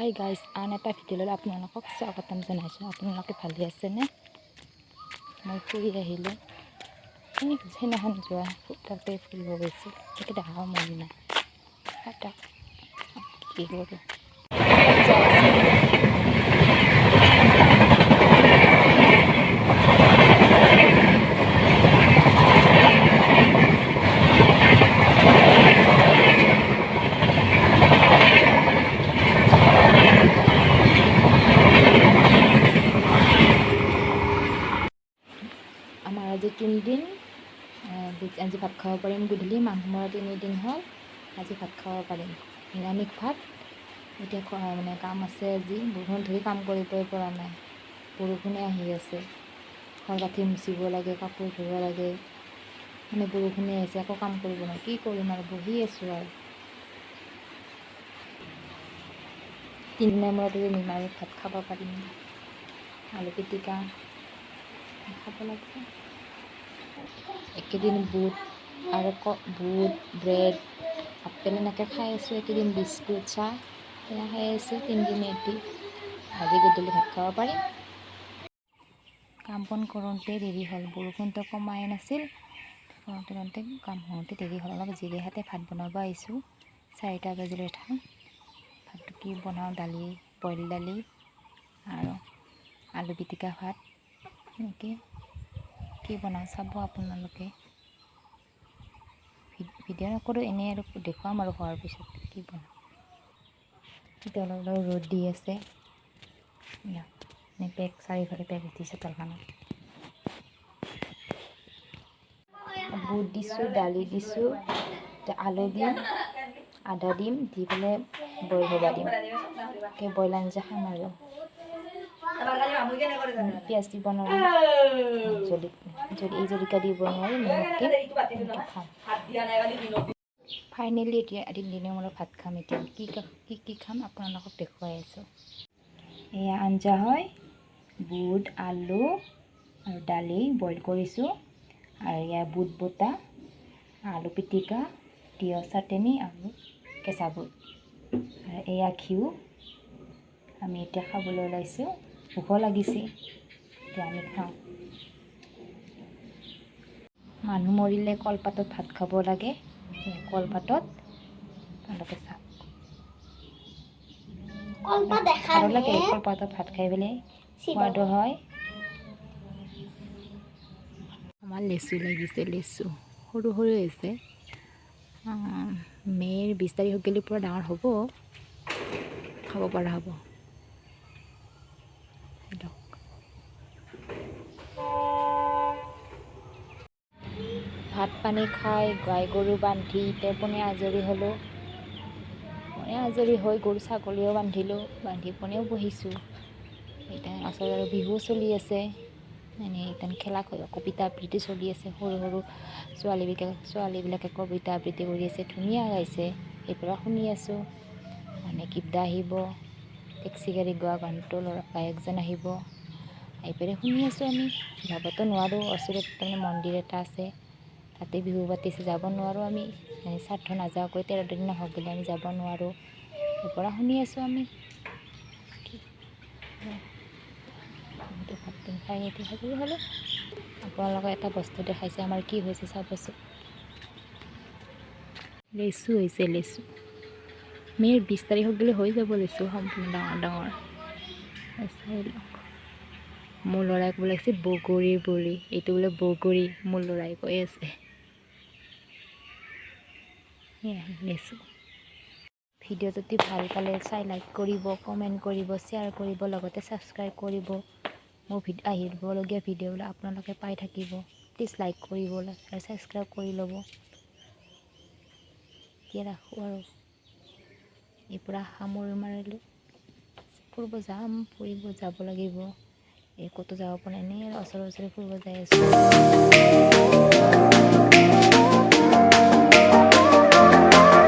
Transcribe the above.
Hi guys, আন এটা ভিডিঅ'লৈ আপোনালোকক স্বাগতম জনাইছোঁ। আপোনালোকে ভালে আছেনে? মই ফুৰি আহিলোঁ। এই সেইদিনাখন যোৱা তাতে ফুৰিব গৈছোঁ। এতিয়া দেখাব মন নাই। এটা কি কৰোঁ। আমাৰ আজি 3 দিন। আজি ভাত খাব পাৰিম গধূলি। মানুহ মৰা 3 দিন হ'ল, আজি ভাত খাব পাৰিম, নিৰামিষ ভাত। এতিয়া খোৱা মানে কাম আছে। আজি বৰষুণ ধৰি কাম কৰিবই পৰা নাই, বৰষুণে আহি আছে। ঘৰ কাঠি মুচিব লাগে, কাপোৰ ধুব লাগে, মানে বৰষুণে আহিছে, একো কাম কৰিব নোৱাৰোঁ। কি কৰিম আৰু, বহি আছোঁ। আৰু 3 দিনৰ মূৰত আজি নিৰামিষ ভাত খাব পাৰিম। আলু পিটিকা খাব লাগিব। এইকেইদিন বুট আৰু বুট, ব্ৰেড, আপেল এনেকৈ খাই আছোঁ। এইকেইদিন বিস্কুট, চাহ সেয়া খাই আছোঁ 3 দিন এটি। আজি গধূলি ভাত খাব পাৰিম। কাম বন কৰোঁতে দেৰি হ'ল, বৰষুণটো কমাই নাছিল। কৰোঁতে কৰোঁতে কাম হওঁতে দেৰি হ'ল। অলপ জিৰে হাতে ভাত বনাব আহিছোঁ। 4টা বাজিলৈ থাম। ভাতটো কি বনাওঁ? দালি, বইল দালি আৰু আলু পিটিকা ভাত, এনেকৈ কি বনাওঁ চাব আপোনালোকে। ভিডিঅ' নকৰোঁ, এনেই আৰু দেখুৱাম আৰু হোৱাৰ পিছত কি বনাওঁ। এতিয়া অলপ অলপ ৰ'দ দি আছে। এনে পেক, চাৰিওফালে পেক উঠিছে চোতালখনত। বুট দিছোঁ, দালি দিছোঁ, আলু দিম, আদা দিম, দি পেলাই বইল হ'ব দিম। বইল আঞ্জা খাম আৰু পিঁয়াজ দিব নোৱাৰি, এই জলকীয়া দিব নোৱাৰি, নিমখ দিম, খাম। ফাইনেলি এতিয়া 3 দিনৰ মূৰত ভাত খাম। এতিয়া কি কি কি খাম আপোনালোকক দেখুৱাই আছোঁ। এয়া আঞ্জা হয়, বুট, আলু আৰু দালি বইল কৰিছোঁ। আৰু এয়া বুট বটা, আলু পিটিকা, তিয়হ চাটনি আৰু কেঁচা বুট। আৰু এয়া ঘিউ। আমি এতিয়া খাবলৈ ওলাইছোঁ। ভোকো লাগিছে, এতিয়া আমি খাওঁ। মানুহ মৰিলে কলপাতত ভাত খাব লাগে। কলপাতত আপোনালোকে চাওক। ভালো লাগে কলপাতত ভাত খাই পেলাই, সোৱাদো হয়। আমাৰ লেচু লাগিছে। লেচু সৰু সৰু হৈছে। মে'ৰ 20 তাৰিখ গ'লে পূৰা ডাঙৰ হ'ব, খাব পৰা হ'ব। লওক, ভাত পানী খাই, গাই গৰু বান্ধি এতিয়া পোনে আজৰি হ'লোঁ। পোনে আজৰি হৈ গৰু ছাগলীও বান্ধিলোঁ, বান্ধি পোনেও বহিছোঁ। এতিয়া ওচৰত আৰু বিহু চলি আছে। এনেই এতিয়া খেলা কবিতা আবৃত্তি চলি আছে। সৰু সৰু ছোৱালীবিলাকে কবিতা আবৃত্তি কৰি আছে, ধুনীয়া গাইছে, সেইবিলাক শুনি আছোঁ। মানে কিবা আহিব, টেক্সি গাড়ী গোৱা গানটো, ল'ৰা গায়কজন আহিব, আহি পেলাই শুনি আছোঁ। আমি যাবতো নোৱাৰোঁ। ওচৰত তাৰমানে মন্দিৰ এটা আছে, তাতে বিহু পাতিছে, যাব নোৱাৰোঁ আমি। শ্ৰাদ্ধ নাযাৱাকৈ 13 দিন নহওক গ'লে আমি যাব নোৱাৰোঁ। পৰা শুনি আছোঁ আমি। ভাত খাই এতিয়া আজৰি হ'লোঁ। আপোনালোকক এটা বস্তু দেখাইছে, আমাৰ কি হৈছে চাবচোন। লেচু হৈছে, লেচু। মে'ৰ 20 তাৰিখত গ'লে হৈ যাব লেচু সম্পূৰ্ণ ডাঙৰ ডাঙৰ। চাই লওক। মোৰ ল'ৰাই ক'ব লাগিছে বগৰী বুলি, এইটো বোলে বগৰী, মোৰ ল'ৰাই কৈ আছে। লেচু। ভিডিঅ' যদি ভাল পালে চাই লাইক কৰিব, কমেণ্ট কৰিব, শ্বেয়াৰ কৰিব, লগতে ছাবস্ক্ৰাইব কৰিব। মোৰ আহিবলগীয়া ভিডিঅ'বিলাক আপোনালোকে পাই থাকিব। প্লিজ লাইক কৰিব আৰু ছাবস্ক্ৰাইব কৰি ল'ব। এতিয়া ৰাখোঁ আৰু এই পৰা সামৰি মাৰিলোঁ। ফুৰিব যাম, ফুৰিব যাব লাগিব। এই ক'তো যাব পৰা নাই, এনেই আৰু ওচৰে ওচৰে ফুৰিব যাই আছোঁ।